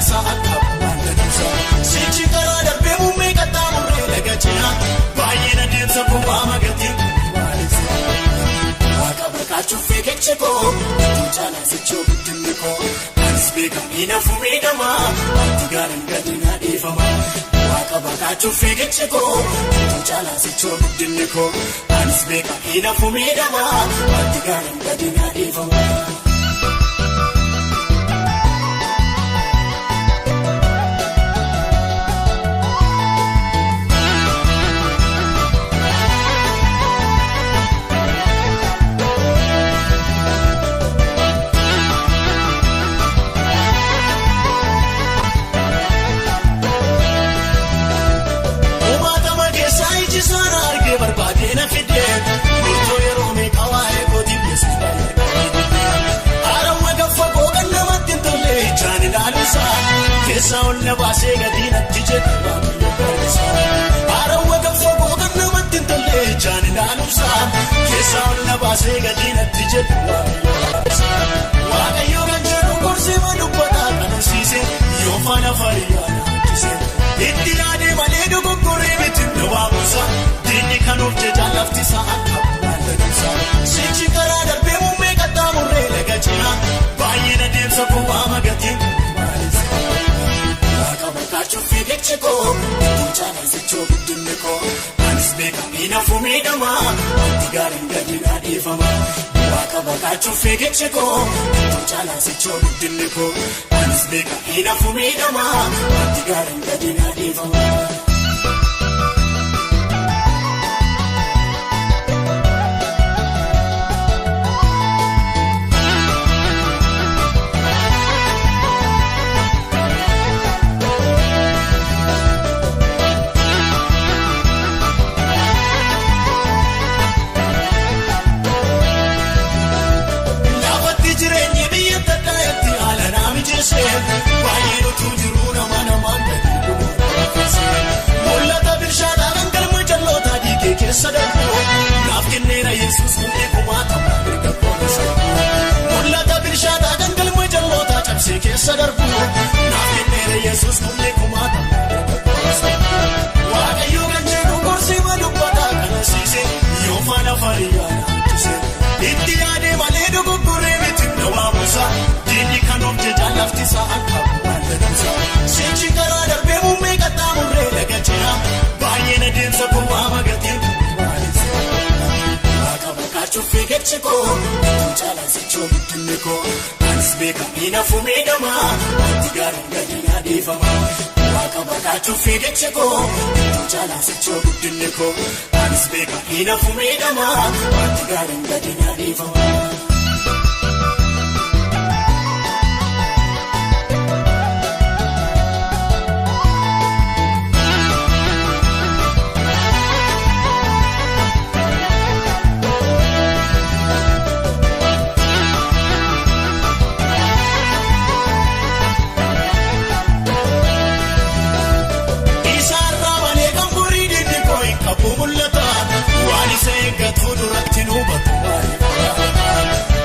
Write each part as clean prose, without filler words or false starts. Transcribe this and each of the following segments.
isaa akka waan dadhabsa. Sichi karaa darbee muummee qaxxaamurree laga cinaa baay'een adeemsa bu'aa magatiin maalisa. Waaqa barkaachuuf fiigichi koo iddoo caalaa sichoo guddinni koo anis beekamii nafu miidhamaa wanti gaariin gadi na dhiifama. Waaqa barkaachuuf fiigichi koo iddoo caalaa sichoo guddinni koo anis beekamii nafu miidhamaa wanti gaariin gadi na dhiifama. Keessa ol na baasee gadi natti jedhu waaqayyo barreessa. Harawwa gaafa booda namatti hin tolle ijaan ilaaluusa. Keessa ol na baasee gadi natti jedhu waaqayyo barreessa. Waaqayyo kan jedhu gorsee dubbataa kanasiise yoo faana fayyaa naachise. Itti yaadee malee dogoggoree miti na waamusa. Diinni kan of jechaa lafti isaa akka waan dadhabsa. Sichi karaa darbee muummee qaxxaamurree laga cinaa baay'een adeemsa bu'aa magatiin. Waaqa barkaachuuf fiigichi koo iddoo caalaa sichoo guddinni koo anis beekamii nafu miidhamaa wanti gaariin gadi na dhiifama. Waaqa barkaachuuf fiigichi koo iddoo caalaa sichoo guddinni koo anis beekamii nafu miidhamaa wanti gaariin gadi na dhiifama. Baay'een utuu jiruu nama namaan gadi dhufu. Mul'ata bilchaataa kan galma jalootaa dhiigee keessa darbu. Naaf kenneera Yesuus hundee kumaatama erga koona sarbu. Mul'ata bilchaataa kan galma jalootaa cabsee keessa darbu. Naaf kenneera Yesuus hundee kumaatama erga koona sarbu. Waaqayyo kan jedhu gorsee dubbataa kanasiise yoo faana fayyaa naachise. Itti yaadee malee dogoggoree miti na waamusa. Diinni kan of jechaa lafti isaa akka waan dadhabsa. Sichi karaa darbee muummee qaxxaamurree laga cinaa baay'een adeemsa bu'aa magatiin maalisa. Waaqa barkaachuuf fiigichi koo iddoo caalaa sichoo guddinni koo anis beekamii nafu miidhamaa wanti gaariin gadi na dhiifama. Waaqa barkaachuuf fiigichi koo iddoo caalaa sichoo guddinni koo anis beekamii nafu miidhamaa wanti gaariin gadi na dhiifama.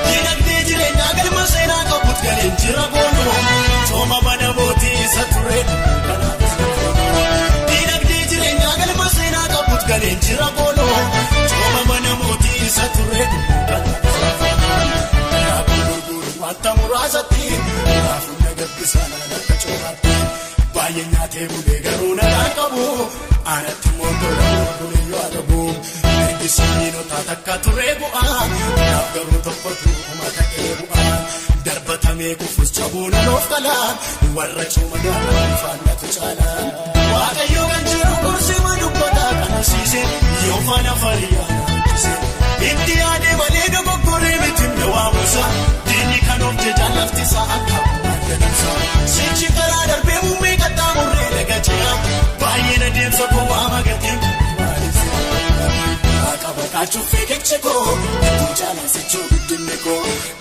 Dinagdee jireenyaa galma seenaa qabuut galeen jira boonu sooma mana mootii isa turee kanaafis dinagdee jireenyaa galma seenaa qabuut galeen jira boonu sooma mana mootii isa turee kanaafis raafuu gurguru wanta muraasatti raafuu nagabbisaa akka cooraatti baay'ee nyaatee bulee garuu nagaa qabu aanatti moontola gurguree yoo adabu. Sibiilota takka turee bu'aa naaf garuu tokkotu uummata ta'ee bu'aa darbatamee kufuus cabuun aloof kalaa warra cooma gaariin faannatu caalaa. Waaqayyo kan jiru gorsee dubbataa kanasiise yoo faana fayyaa naachise itti yaadee malee dogoggoree miti na waamusa diinni kan of jechaa lafti isaa akka waan dadhabsa. Sichi karaa darbee muummee qaxxaamurree laga cinaa baay'een adeemsa bu'aa magatiin. Waaqa barkaachuuf fiigichi koo iddoo caalaa sichoo guddinni koo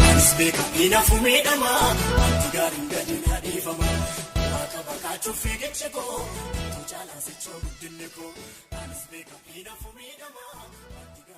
anis beekamii nafu miidhamaa wanti gaariin gadi na dhiifama. Waaqa barkaachuuf fiigichi koo iddoo caalaa sichoo guddinni koo anis beekamii nafu miidhamaa wanti.